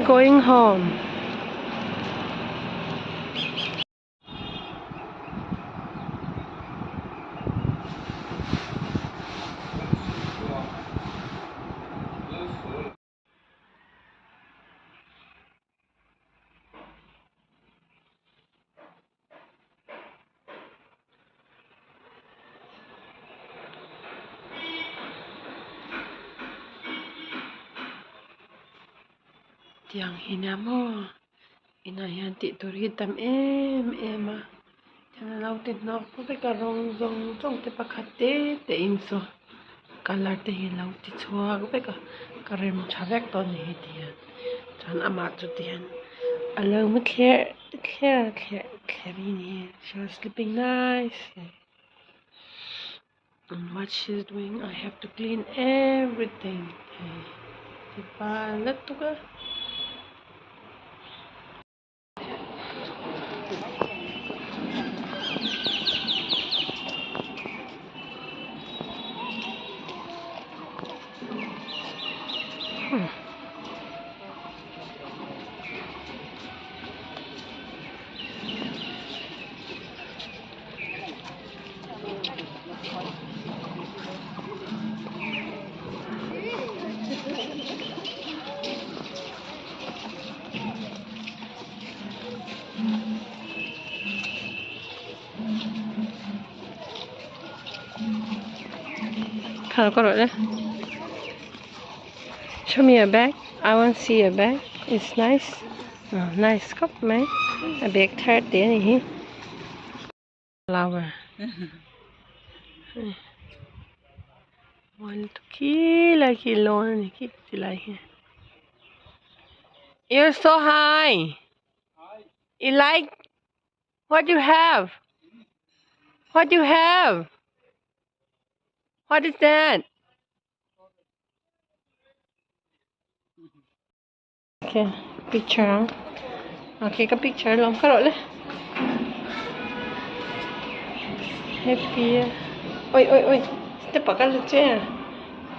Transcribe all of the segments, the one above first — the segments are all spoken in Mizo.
We going home. Tiang hi nia maw inah hian tih tur hi tam em em a tiang a lo ti hnawk vek a rawng zawng zawng te pakhat te te in saw colour te hi a lo ti chhuak vek a ka rem tha vek tawh a ni heti hian chuan amah chu ti hian a lo mu thlerh thlerh a thlerh thlerh hi ni she was sleeping nicely and what she is doing I have to clean everything hei ti fal lutuk a. Show me your bag. I want to see your bag. It's nice. Oh, nice khawp mai. A bag thar te a ni hi. Flower. One khi lai khi lawn a ni khi ti lai hi. You're so high. You like what you have? What you have? What is that? Okay, picture ang. Okay, ka picture lawm ka rawh le. Happy. Oi oi oi. Step ah kal che.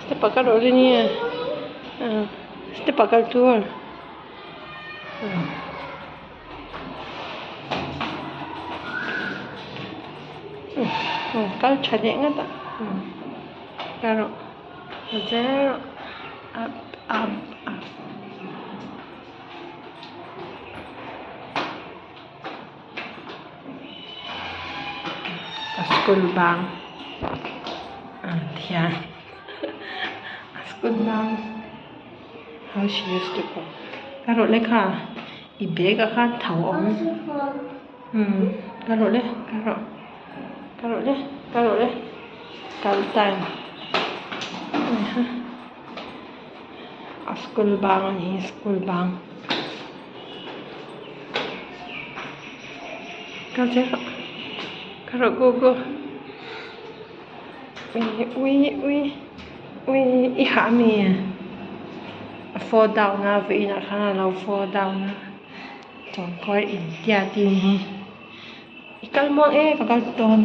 Step ah kal rawh le nia. Step ah kal tur. Kal tha leh ngat a. Ka rawh. Zero. Up up up. A school bang thian a school bang how she used to go ka rawh le kha i bag ah khan tho a awm umm ka rawh le ka rawh ka rawh le ka rawh le kal time a school bang a ni hi school bang kal che rawh ka rawh go go ui ui ui ui i hah ami a fall down a vawiinah khan a lo fall down a chawngkawr intiat hi i kal muang e ka kal dawn.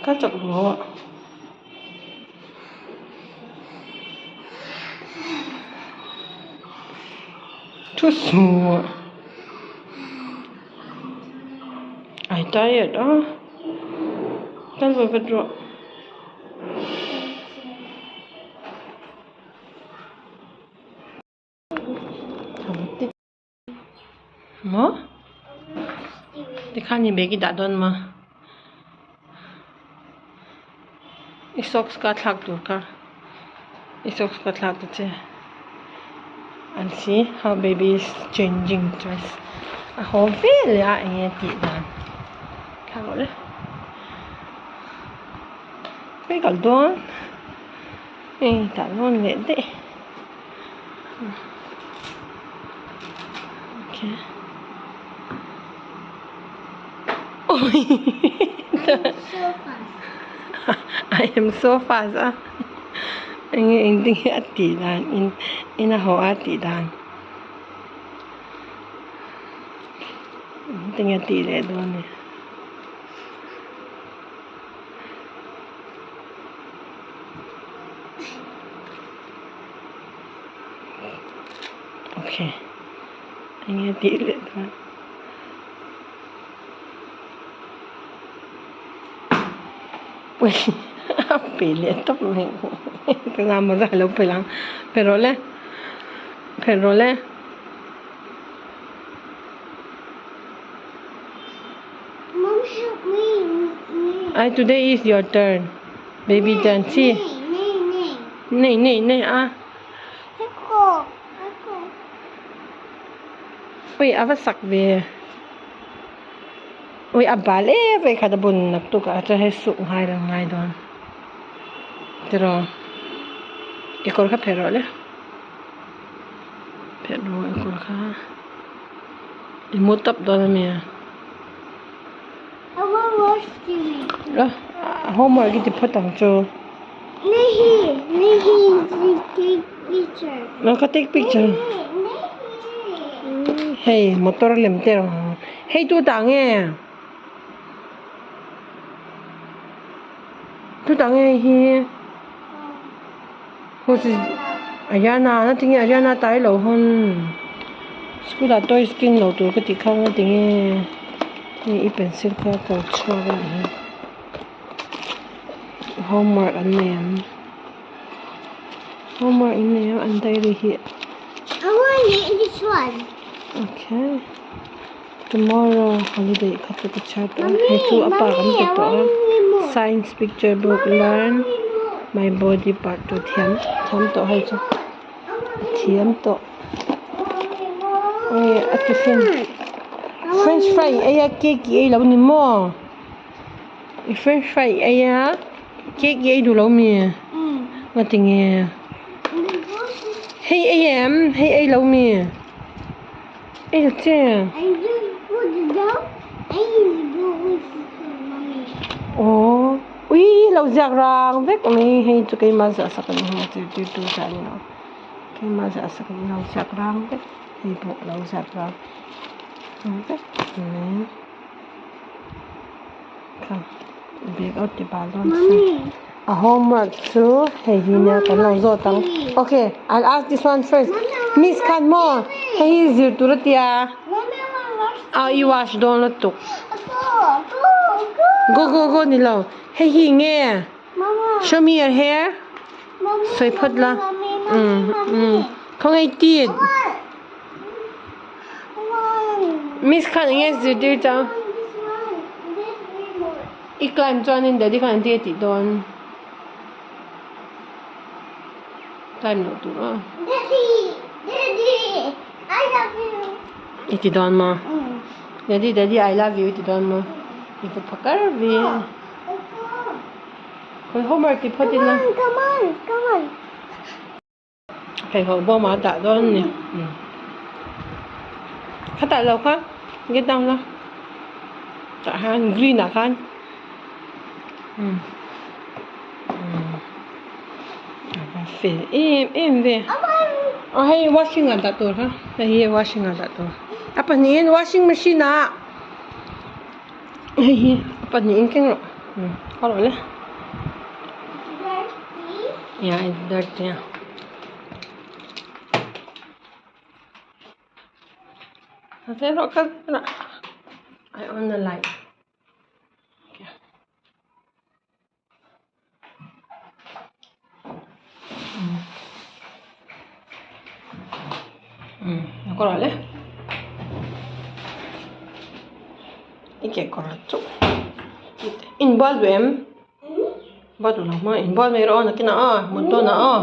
Ka chak lo a. Thu suh. I tired a. Kal ve vat rawh. Maw? Tikhan i bag i dah dawn maw? I socks ka thlak tur kha. I socks ka thlak ta che. And see how baby is changing dress. A haw vel leh a eng nge tih dan. Thlak rawh le. Hei kal dawn. Hei tah nawn leh daih. Okay. Oi. So fast. I am so fast. Ah. Enge engtin nge a tih dan in in a haw a tih dan engtin nge a tih leh dawn ni. Okay enge a tih leh dawn. A pe leh tawp mai ka zam a lo pe lang pe rawh le pe rawh le. Mom help me me. Ai today is your turn baby turn see nei nei nei a. Ui a va sak ve. Ui a bal em em khat a bun naktuk ah chuan hei suk ngai lo ngai dawn tiraw i kawr kha pherh rawh le pherh rawh i kawr kha i mu tawp dawn a mi a homework i ti phawt ang chu ka take picture hei motor lem te erawh hei tu tah nge tu tah nge hi Ariana na tinge Ariana tai lo hawn school ah toys keng lo tur ka tih kha nga tinge hei i pencil kha ka chhuak a nih hi homework an nei ang homework an nei a an diary hi I want this one. Okay. Tomorrow holiday kha chu ka chhiar tawh a hei chu a pa kan pe tawh a science picture book learn my body part chu thiam thiam tawh hei chu thiam tawh eng a tiffin french fry i ei a cake i ei lo ni maw i french fry i ei a cake i ei duh lo mi ngatinge hei ei em hei ei lo mi. Ei che. Aw ui lo ziak rang vek mai hei chu keimah ziah sak a ni heng zirtirtu ziah a ni lo keimah ziah sak a ni lo ziak rang vek hei pawh lo ziak rang vek mai kha bag a ti bal dawn si a homework chu hei hi nia kan lo zawt ang okay I'll ask this one first miss khan maw hei hi zir tur a tia a i wash dawn lutuk go go go ni lo hei hi nge show me your hair sawi phawt la um um khawngaih teeth miss khan enge zirtir chang I climb chuanin daddy khan engtin a tih dawn? Climb loh tur a. I ti dawn maw? Daddy daddy I love you i ti dawn maw? I va phakar ve. Khawi homework ti phawt ila. Pheikhawk bawm ah a dah dawn a ni khatah lo kha get down la tah hian green ah khan a va fel em em ve aw hei washing ah dah tur kha hei hi washing ah dah tur a pahnihin washing machine ah hei hi a pahnihin keng rawh ka rawh le. Yeah, it's dirty. Yeah. I on the light. Okay. Kawr le. I ke kawr chu. In bal duh em? Bal duh lo maw? In bal mai rawh aw nakinah aw mut dawnah aw.